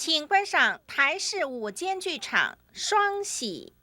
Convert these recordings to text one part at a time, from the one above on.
請觀賞台視午間劇場《雙喜》。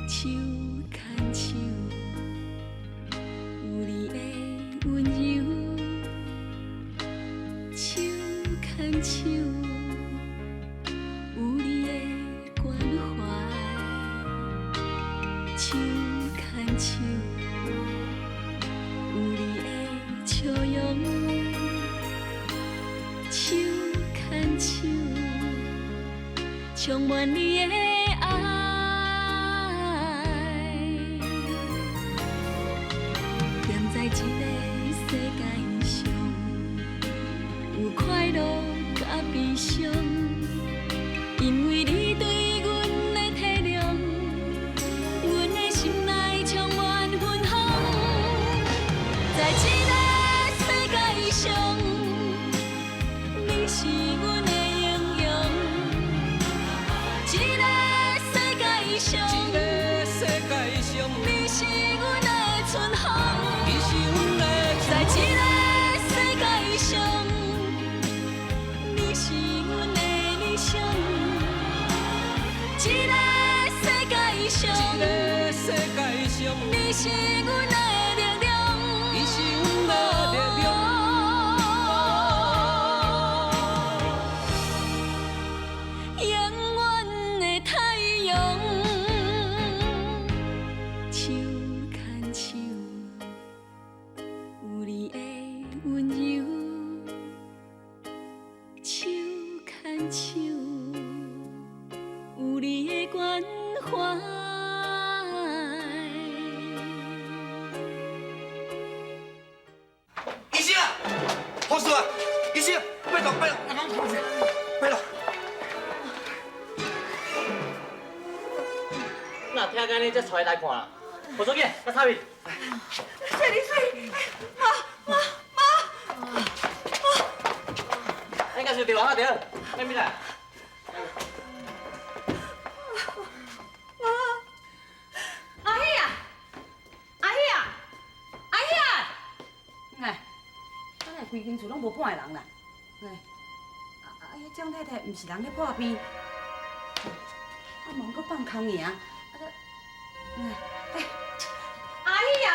手牽手，有你的溫柔；手牽手，有你的關懷；手牽手，有你的笑容；手牽手，充滿你的愛。踮在這个世界上，有快樂佮悲傷，因為你對阮的體諒，阮的心內充滿芬芳。在這个世界上，你是阮的英雄。這个世界上，這個世界上，你是阮的春風。你是阮的在這个世界上，你是阮的理想。這个世界上，這個世界上，你是阮的力量。你是阮的力量。永遠的太陽，手牽手，有你的溫柔；手牽手，有你的關懷。醫生啊，護士啊，醫生，拜託拜託，拜託。哪聽講你才帶伊來看啦？胡書記，來插伊。水你水，媽媽媽！應該是電話啊對，咩物來？阿喜啊，阿喜啊，阿喜啊！哎，敢會規間厝攏無半个人啦？哎，啊啊！彼蔣太太毋是人咧破病，啊，門閣放空爾，啊個，哎，阿喜啊！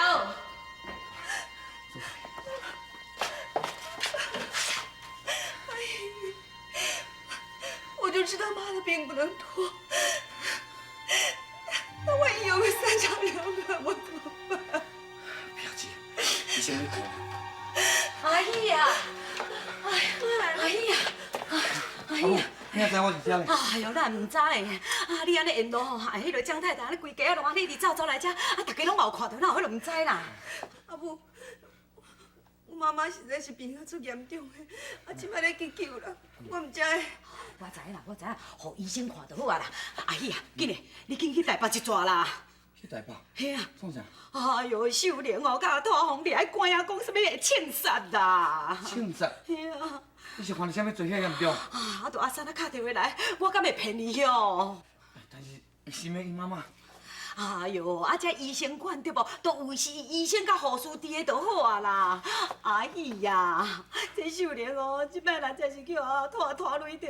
我就知道媽的病不能拖，那萬一有個三長兩短，我怎麼辦？不要急，醫生咧看。阿喜啊！哎，阿喜啊！阿喜啊！你哪知我佇遮咧？哎呦，咱毋知咧。啊，你按呢沿路吼，哎，彼个蔣太太按呢規家仔攏按呢一直走走來遮，啊，逐家攏嘛有看著，哪有彼個毋知啦？阿母，我媽媽實在是病啊足嚴重的，啊，這擺咧急救啦，我毋知。我知啦，我知影，予醫生看就好啊啦。阿喜啊，緊嘞，你緊去台北一逝啦。去台北？嘿啊。創啥？哎呦，秀玲哦，佮拖風你愛趕仔講啥物會槍殺啦？槍殺？嘿啊。你是犯了啥物罪遐嚴重？啊，啊，著阿三啊敲電話來，我敢會騙伊喲？但是，是咩？伊媽媽？哎呦，啊，這醫生管對無？都有是醫生佮護士佇个就好啊啦。哎呀，這秀玲哦，這擺若真是去予拖拖累著，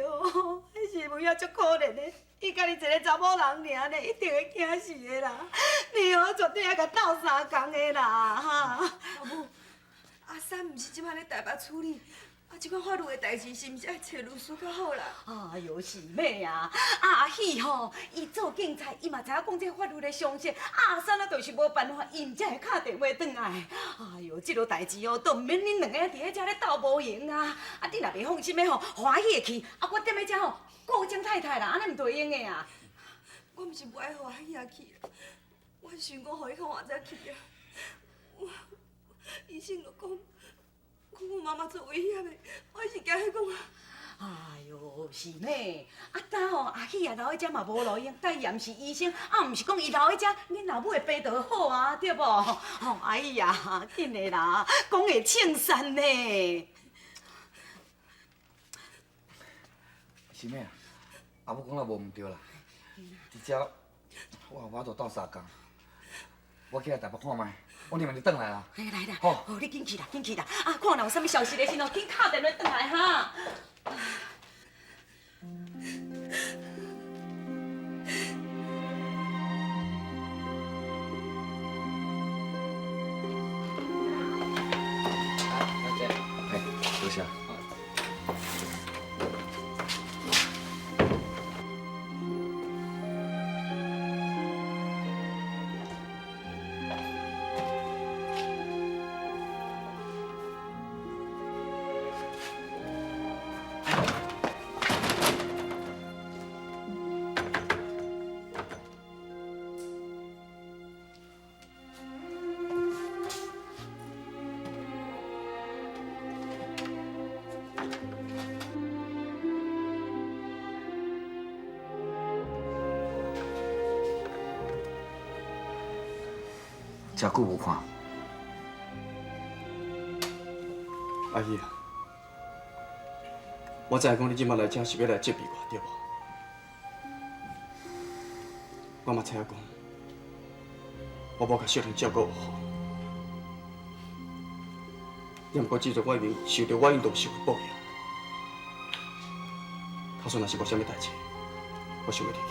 彼是有影足可憐的。伊家己一个查某人爾呢，一定會驚死的啦。你哦，絕對愛共鬥相共的啦，哈。阿母，阿三毋是這擺咧台北處理。啊，這款法律的代誌是毋是愛揣律師較好啦？哎喲，是咩啊？阿喜吼，伊做警察，伊嘛知影講這法律的常識。阿三啊，就是無辦法，伊毋才會敲電話轉來。哎喲，這落代誌哦，都毋免恁兩個佇咧遮咧鬥無閒啊！啊，你若袂放心的吼，予阿喜會去，啊，我踮咧遮吼顧蔣太太啦，按呢毋對用的啊。我毋是無愛予阿喜去，我想講予伊較晚才去啊。我醫生就講。我媽媽足危險的，我是驚彼講。哎喲，是咩？啊，呾吼，阿喜啊留佇遮嘛無路用，但伊也毋是醫生，啊，毋是講伊留佇遮，恁老母的病就會好啊，對無？吼，哎呀，緊的啦，講會槍殺呢。是咩啊？阿母讲了无毋对啦。伫遮我无法度斗相共，我起来台北看觅，我念你转来啦。哎，来啦，好哦，你紧去啦，紧去啦，啊，看若有啥物消息的时阵，紧敲电话转来哈。哎，多谢。真久无看，阿姨啊，我知影讲你这摆来遮是欲来责备我，对无？我嘛知影讲，我无共秀玲照顾好，也毋过这阵我已经受著我应当受的报应。假使若是无啥物代志，我想欲离去。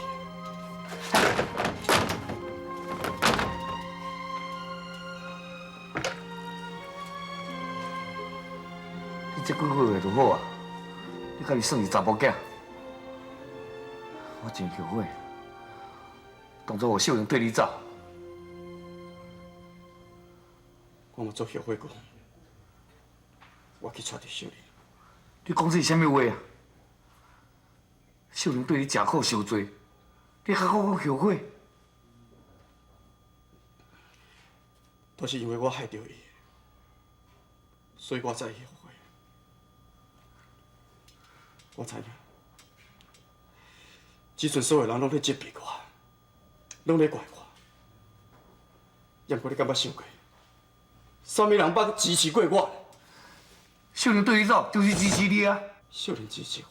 你这几个月就好啊，你家己算是查某囝，我真后悔，当初予秀玲缀你走。我嘛足后悔讲，我去娶著秀玲。你讲这是啥物话啊？秀玲对你食苦受罪，你还阁讲后悔？都是因为我害著伊，所以我才会后悔。我知影，这阵所有人拢咧责备我，拢咧怪我。也毋过你敢捌想过，啥物人捌支持过我？秀玲缀你走，就是支持你啊！秀玲支持我，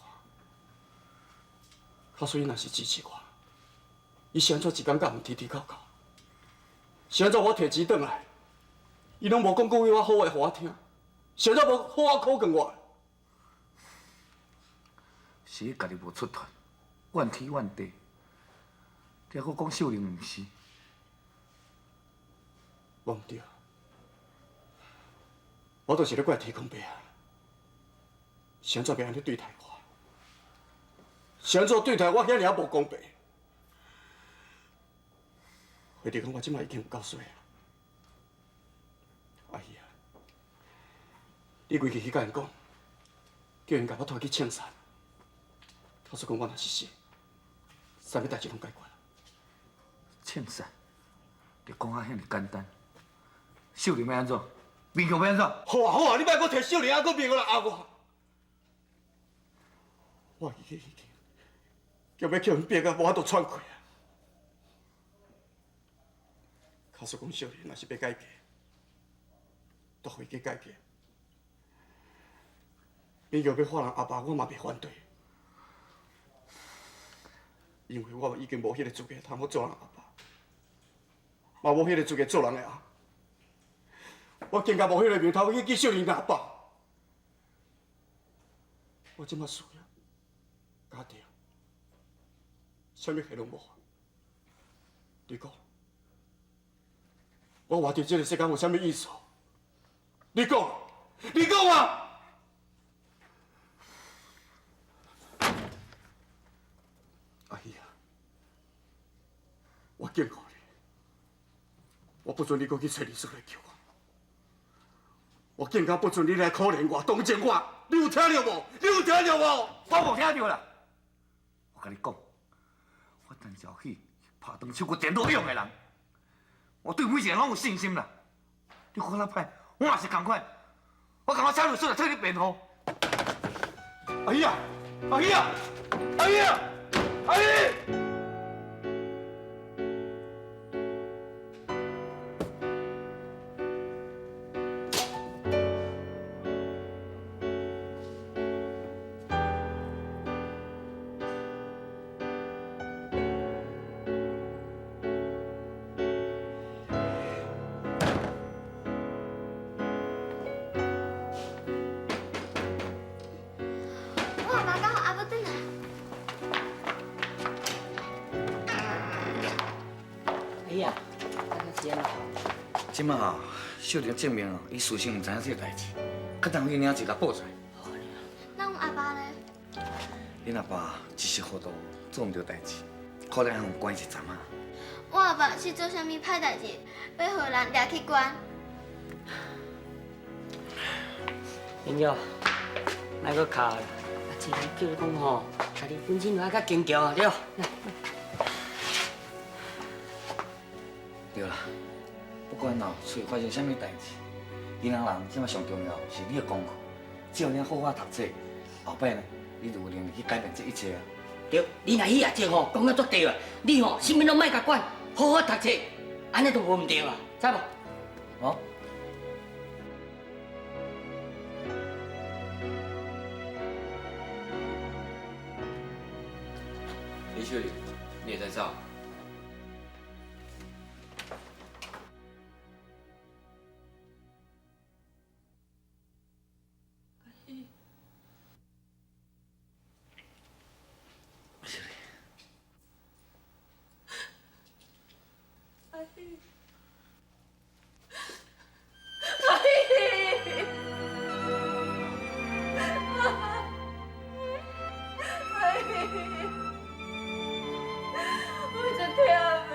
假使伊若是支持我，伊是按怎一工到晚啼啼哭哭？是按怎我提钱转来，伊拢无讲句我好话予我听，是按怎无好好苦劝我？是你家己无出头，怨天怨地，你还阁讲秀玲毋是？无毋对，我就是咧怪天公伯啊！是按怎欲按呢对待我？是按怎对待我遐尔仔无公平？或者讲我这摆已经有够衰啊！阿姨啊，你规气去共𪜶讲，叫𪜶共我拖去枪杀。假使讲我若是死，啥物代志拢解决。枪杀？你讲啊遐尔简单？秀玲欲按怎？面强欲按怎？好啊好啊，你莫阁提秀玲，犹阁面阁来压我。我已经已经，叫欲叫𪜶逼甲无法度喘气啊！假使讲秀玲若是欲改嫁，就予伊去改嫁。勉强欲换人阿爸，我嘛袂反对，因为我已经无彼个资格通好做人阿爸，嘛无彼个资格做人的阿。我更加无彼个面头去见秀玲阿爸。我这马事业、家庭，啥物下拢无。你讲，我活伫这个世间有啥物意思？你讲，你讲啊！阿姨啊，我警告你，我不准你阁去揣律师来求我，我更加不准你来可怜我、同情我。你有听著无？你有听著无？我无听著啦。我共你讲，我陈兆喜拍断手骨电脑用的人，我对每一个人拢有信心啦。你看我歹，我也是仝款。我感觉请律师来替你辩护。阿姨啊，阿姨啊，阿姨啊，阿姨！喜啊，啊，是按怎？这马吼，秀玲证明哦，伊事先毋知影这个代志，较当去领一个报出来。那阮阿爸咧？恁阿爸一时糊涂，做毋对代志，可能予关一阵啊。我阿爸是做啥物歹代志，欲予人掠去关？明玉，莫阁哭啦！啊，这人叫你讲吼，家己本身就爱较坚强，对无？对啦，不管哦，出发生啥物代志，囡仔人这马上重要是你的功课，只要你好好读册，后摆呢，你就有能力去改变这一切啊。对，你若彼阿姐吼讲得足对啊，你吼啥物拢莫共管，好好读册，按呢就无毋对啊，知无？哦。李秀玲，你也在走？阿喜，阿喜，阿喜，我真忝的，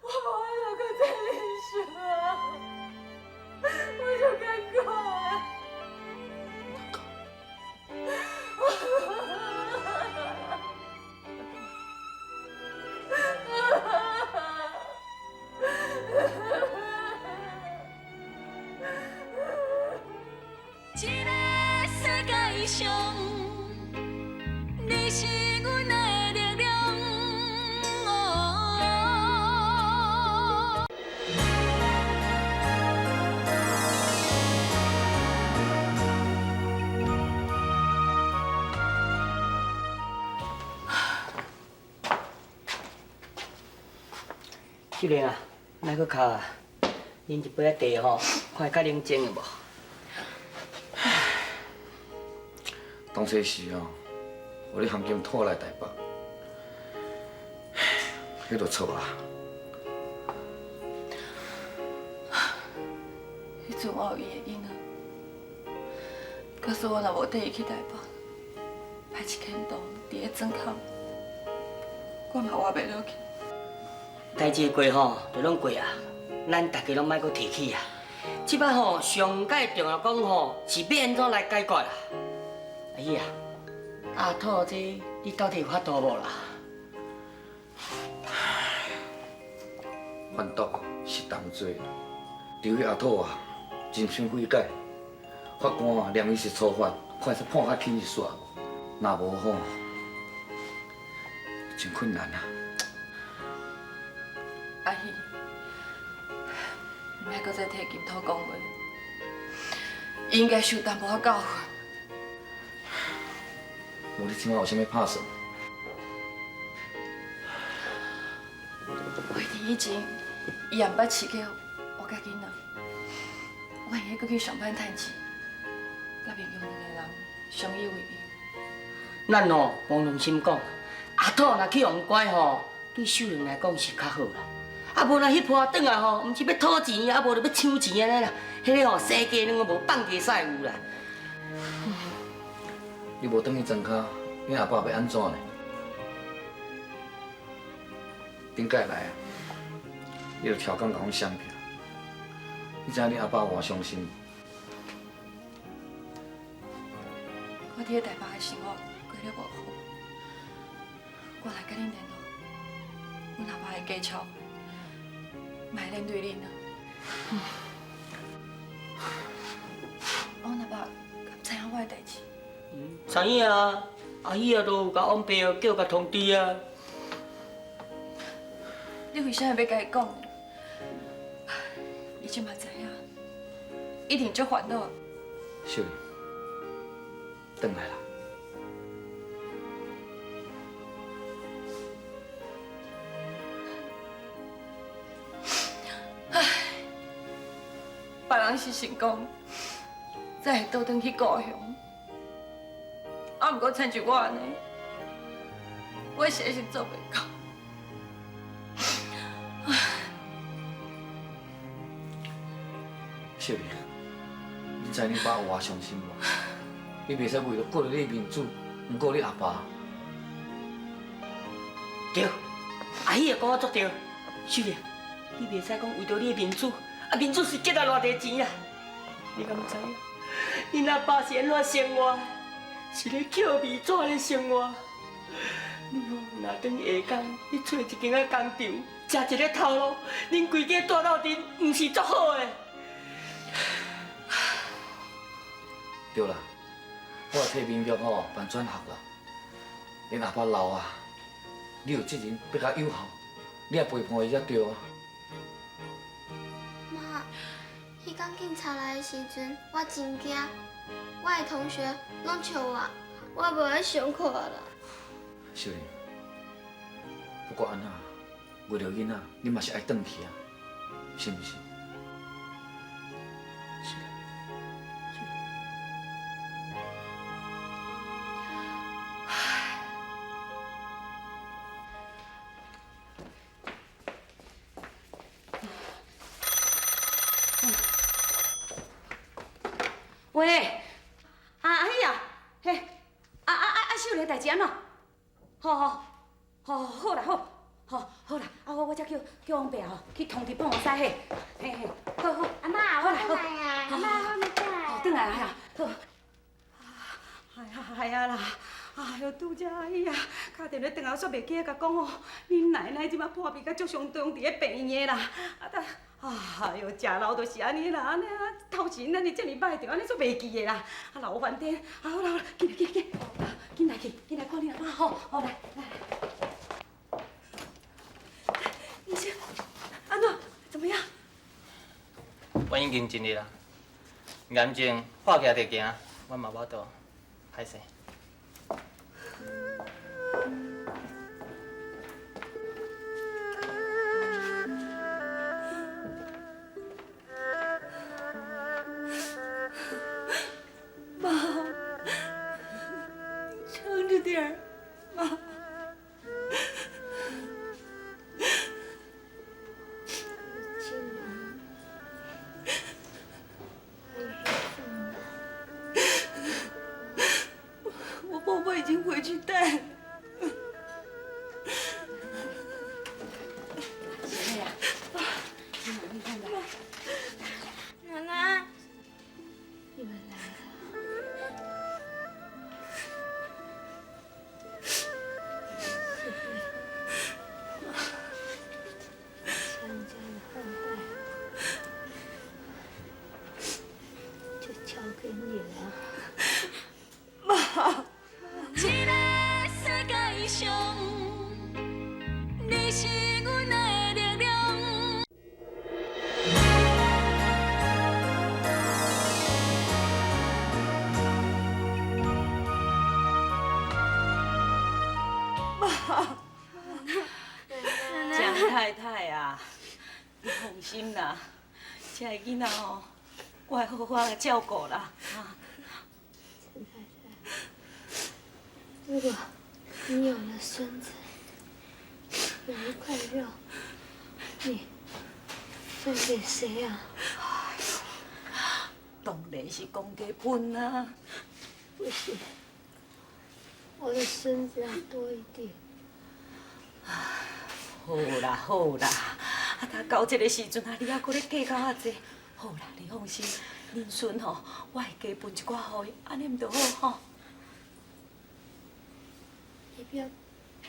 我无法度阁再忍受啊，我就艰苦的。这个世界上，你是阮的力量。秀玲啊，莫阁哭啊，啉一杯仔茶吼，看会较冷静的无？当初时哦，予你含金拖来台北，彼就错啊。彼阵我有伊的囡仔，假使我若无缀伊去台北，歹一间洞伫咧庄口，我嘛活袂落去。代志过吼，就拢过啊，咱大家拢莫阁提起啊。这摆吼，上盖重要讲吼，是欲按怎来解决啦？阿喜啊，阿土这你到底有法度无啦？贩毒是重罪，除非阿土啊真心悔改，法官啊量伊是初犯，看会使判较轻一丝无？若无吼，真困难啊。阿喜，莫阁再替金土讲话，伊应该受淡薄仔教训。无你这马有啥物拍算？回伫以前，伊也毋捌饲过我佮囡仔，我会用阁去上班趁钱，佮明玉两个人相依为命。咱吼凭良心讲，阿土若去予人关吼，对秀玲来讲是较好啦。啊，无若彼破转来吼，毋是欲讨钱，啊无就欲抢钱按呢啦。彼个吼生鸡卵都无放鸡屎有啦。你无转去庄跤，你阿爸欲按怎呢？顶摆来啊，你就超工共阮相拼，你知影你阿爸偌伤心？我伫咧台北的生活过得无好，我来佮恁联络，阮阿爸会加超，嘛会连累恁啊。阮阿爸敢知影我的代志？知影啊，阿喜啊，都有共王爸叫共通知啊。你为啥物欲共伊讲？伊这马知影，一定足烦恼。秀玲，转来啦。唉，别人是成功，才会倒转去故乡。啊，毋过亲像我按呢，我实在是做袂到。秀玲，你知你爸有偌伤心无？你袂使为了顾著你的面子，毋顾你阿爸。对，阿喜也讲我足对。秀玲，你袂使讲为著你的面子，啊面子是值啊偌济钱啊？你敢知影？恁阿爸是按怎生活？是咧捡米纸咧生活。你吼若转下工去揣一间仔工厂，食一个头路，恁规家住斗阵，毋是足好的。对啦，我替民玉吼办转学啦。恁阿爸老啊，你有责任欲共养孝，你爱陪伴伊才对啊。妈，彼工警察来的时阵，我真惊，我的同学拢笑我，我无爱上课啦。秀玲，不管按怎，为著囡仔，你嘛是爱转去啊，是毋是？是啦，是啦。喂，啊阿喜啊，嘿，啊秀玲代志按怎？好好，好好啦好，好好啦，啊我才叫王伯吼去通知放师嘿，嘿嘿，好好，阿妈，好啦我转来啊，阿妈，我转来。好，转来啊，好。哎呀哎呀啦，哎哟，拄才阿喜啊，敲电话转来，我煞袂记得共讲哦，恁奶奶这摆破病甲足伤重，伫咧病院的啦，啊但。哎哟，食老就是按呢啦，按呢啊，头前咱是遮尔歹著，按呢煞袂记的啦，啊老翻天，啊好啦好啦，紧来紧来紧，紧来去，紧来看恁阿妈吼，好来来。医生，按怎？怎么样？我已经尽力啦，癌症化起来就行，我嘛无法度，歹势。妈，你撑着点儿，妈。我婆婆已经回去带。奶奶，你们来了。咱家的后代就交给你了。妈。这个世界上，你是阮的力量。妈，江太太啊，你放心啦，这个囡仔吼，我会好好来照顾啦。啊。陈太太，如果你有了孙子，有一块肉，你分给谁啊？当然是公家分啊。不行，我的孙子要多一点。好啦好啦，啊，他到这个时阵啊，你犹阁咧计较遐济。好啦，你放心，恁孙吼，我会加分一寡予伊，按呢毋就好吼。你不要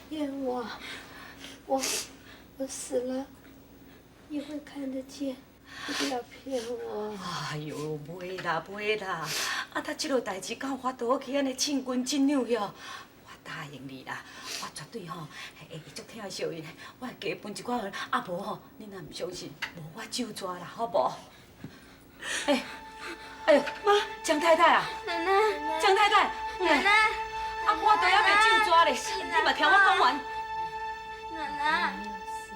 骗我，我死了，你会看得见。你不要骗我。哎哟，袂啦袂啦，啊，他这落代志敢有法度去按呢千斤斤两哟？我答应你啦，我绝对吼会足疼惜伊，我会加分一寡予伊。啊无吼，你若毋相信，无我咒纸啦，好无？哎，哎呦，妈，江太太啊，奶奶，江太太，奶奶，啊，我都犹未咒纸咧，你嘛听我讲完。奶奶，没有事，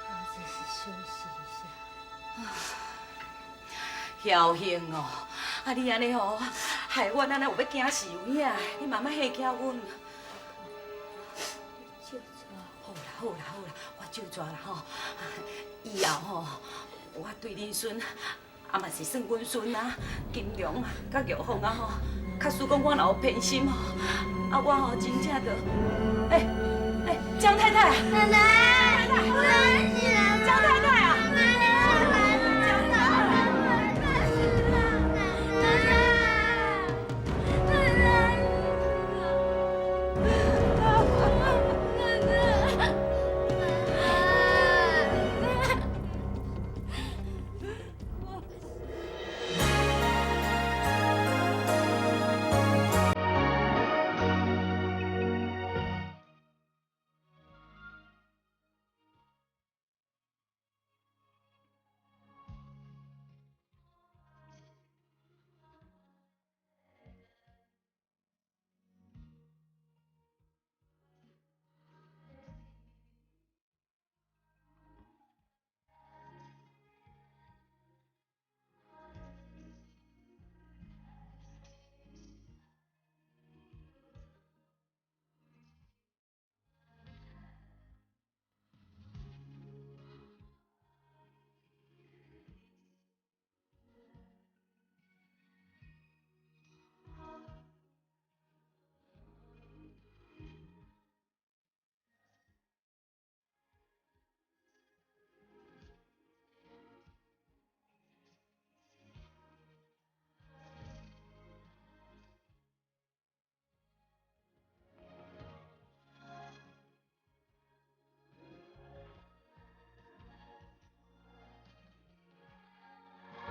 我只是休息一下。晓幸哦，啊你按呢吼，害阮按呢有欲惊死有影，你慢慢吓起阮。咒纸。好啦好啦好啦，我咒纸啦吼，以后吼，我对恁孙啊嘛是算阮孫啊，金龍啊，佮玉鳳啊吼，假使講我若有偏心吼，啊我吼真正就，欸欸，江太太，奶奶，我